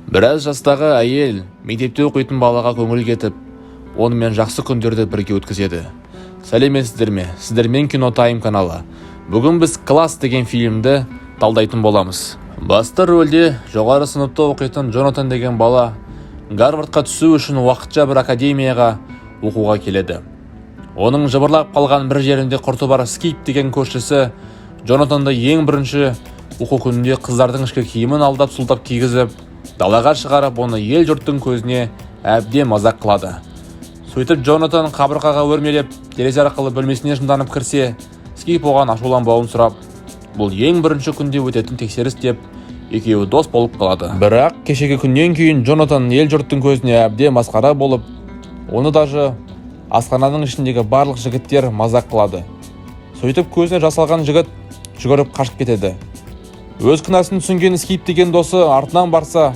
Біраз жастағы әйел мектепте оқитын балаға көңіл кетіп, онымен жақсы күндерді бірге өткізеді. Сәлеметсіздер ме? Сіздермен Кино Тайм каналы. Бүгін біз «Класс» деген фильмді талдайтын боламыз. Басты рөлде жоғары сыныпта оқитын Джонатан деген бала Гарвардқа түсу үшін уақытша бір академияға оқуға келеді. Оның жыбырлап қалған бір жерінде құрты бар Скип деген көршісі Джонатанды ең бірінші оқу күнінде қыздардың ішкі киімін алдап сұлтап кигізіп, далаға шығарып, оны ел жұрттың көзіне әбден мазақ қылады. Сөйтіп, Джонатан қабырғаға өрмелеп, терезе арқылы бөлмесіне жынданып кірсе, Скип оған ашуланбауын сұрап, бұл ең бірінші күнде өтетін тексеріс деп, екеуі дос болып қалады. Бірақ кешегі күннен кейін Джонатан ел жұрттың көзіне әбден масқара болып, оны даже асхананың ішіндегі барлық жігіттер мазақ қылады. Сөйтіп, көзіне жас алған жігіт жүгіріп қашып кетеді. Өз кінәсін түсінген Скип деген досы артынан барса,